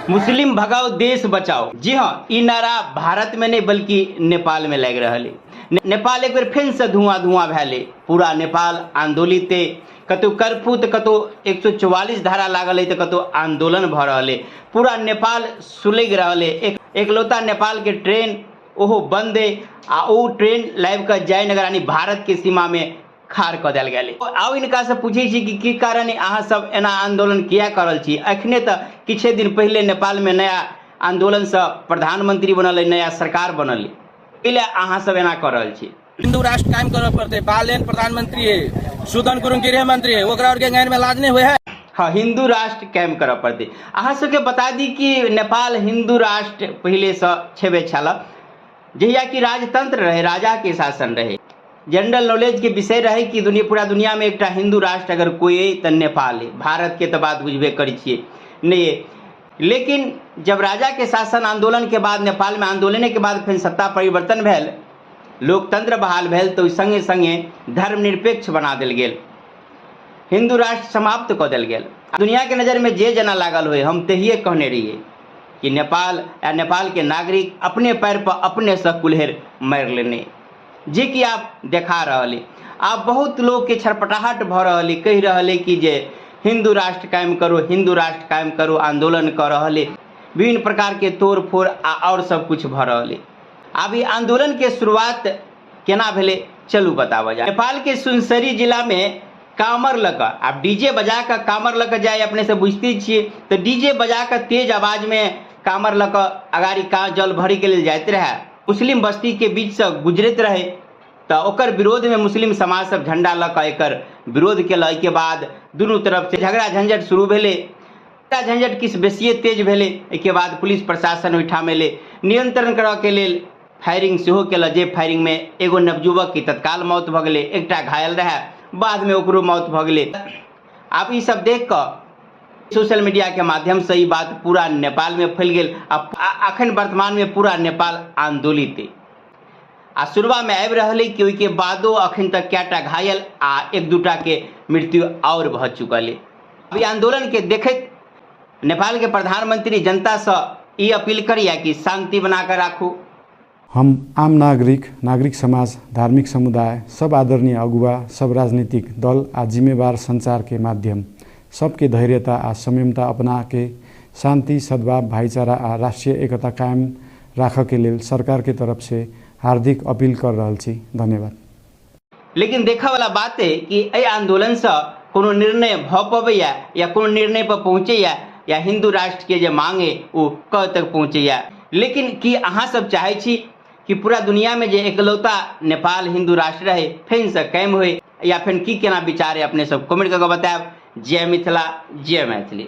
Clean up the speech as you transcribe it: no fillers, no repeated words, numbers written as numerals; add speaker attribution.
Speaker 1: मुस्लिम भगाओ देश बचाओ। जी हाँ, ई नारा भारत में नहीं बल्कि नेपाल में लागि रहल है। नेपाल एक बेर फेर से धुआं धुआं भेल है। पूरा नेपाल आंदोलित है। कतौ कर्फ्यू तऽ कतौ 144 धारा लागल है तऽ कतौ आंदोलन भऽ रहल है। पूरा नेपाल सुलगि रहल है। एकलौता नेपाल के ट्रेन ओहो बंद है आ ओ ट्रेन लाबि कऽ जयनगर यानी भारत के सीमा में खाड़ कऽ देल गेल। आउ हिनका से पूछै छी कि की कारण अहाँ सब एना आंदोलन किया कर रहल छी? अखने तऽ किछे दिन पहिले नेपाल में नया आंदोलन से प्रधानमंत्री बनल है, नया सरकार बनल है, एहि लए अहाँ सब एना कऽ रहल छी?
Speaker 2: हिंदू राष्ट्र कायम करऽ पड़तै। बालेन प्रधानमंत्री है, सुदन गुरुंग गृह मंत्री है, ओकरा और के गाइन में लाज नहीं हुए है।
Speaker 1: हाँ, हिंदू राष्ट्र कायम करऽ पड़तै। अहाँ सबके बता दी कि नेपाल हिंदू राष्ट्र पहिले से छेबे छल, जहिया कि राजतंत्र रहे, राजा के शासन रहे। जनरल नॉलेज के विषय रहे कि दुनिया पूरा दुनिया में एकटा हिंदू राष्ट्र अगर कोई है तो नेपाल है। भारत के तो बात बुझबे करै छियै नहीं है। लेकिन जब राजा के शासन आंदोलन के बाद नेपाल में आंदोलन के बाद फिर सत्ता परिवर्तन भेल, लोकतंत्र बहाल भेल, तो संगे संगे धर्मनिरपेक्ष बना देल गेल, हिंदू राष्ट्र समाप्त कऽ देल गेल। दुनिया के नजर में जे जना लागल होय, हम तहिए कहने रहिए कि नेपाल या नेपाल के नागरिक अपने पैर पर अपने से कुल्हेर मारि लेने, जे कि आप देखा रहल है। आब बहुत लोग के छटपटाहट भऽ रहल है, कहि रहल है कि जे हिंदू राष्ट्र कायम करो, हिंदू राष्ट्र कायम करो, आंदोलन कऽ रहल है, विभिन्न प्रकार के तोड़ फोड़ आ और सब कुछ भऽ रहल है। आब ई आंदोलन के शुरुआत केना भेलै, चलू बताबऽ जा। नेपाल के सुनसरी जिला में कामर लऽ कऽ, आब डीजे बजा कऽ कामर लऽ कऽ जाय अपने से बुझते छियै, तऽ डीजे बजा कऽ तेज आवाज में कामर लऽ कऽ अगाड़ी का जल भरे के लेल जाइत रहै, मुस्लिम बस्ती के बीच से गुजरैत रहे, तऽ ओकर विरोध में मुस्लिम समाज सब झंडा लऽ कऽ एकर विरोध केलक। एहिके बाद दुनू तरफ से झगड़ा झंझट शुरू भेलै। झगड़ा झंझट किछु बेसिए तेज भेलै। एहिके बाद पुलिस प्रशासन ओहिठाम एलै, नियंत्रण करऽ के लेल फायरिंग सेहो केलक, जे फायरिंग में एगो नवयुवक के तत्काल मौत भऽ गेलै, एकटा घायल रहै, बाद में ओकरो मौत भऽ गेलै। आब ई सब देख कऽ सोशल मीडिया के माध्यम से ई बात पूरा नेपाल में फैल गेल आ अखन वर्तमान में पूरा नेपाल आंदोलित है। आ शुरुआ में आबि रहल है कि ओहिके बादो अखन तक कएटा घायल आ एक दूटा के मृत्यु और भऽ चुकल है। अभी आंदोलन के देखैत नेपाल के प्रधानमंत्री जनता से ई अपील करिए कि शांति बना कर राखू।
Speaker 3: हम आम नागरिक, नागरिक समाज, धार्मिक समुदाय, सब आदरणीय अगुवा, सब राजनीतिक दल आ जिम्मेवार संचार के माध्यम सबके धैर्यता आ संयमता अपना के शांति, सद्भाव, भाईचारा आ राष्ट्रीय एकता कायम राखऽ के लेल सरकार के तरफ से हार्दिक अपील कर रहल छी। धन्यवाद।
Speaker 1: लेकिन देखऽ वाला बात है कि एहि आंदोलन से कोनो निर्णय भऽ पबैया या कोनो निर्णय पर पहुँचैया या हिंदू राष्ट्र के जे मांग है ओ कब तक पहुँचैया। लेकिन की अहाँ सब चाहै छी कि पूरा दुनिया में जे एकलौता नेपाल हिंदू राष्ट्र रहे फेन से कायम होय, या फेन की केना विचार है अपने सब कमेंट कऽ के बतायब। जय मिथिला, जय मैथिली।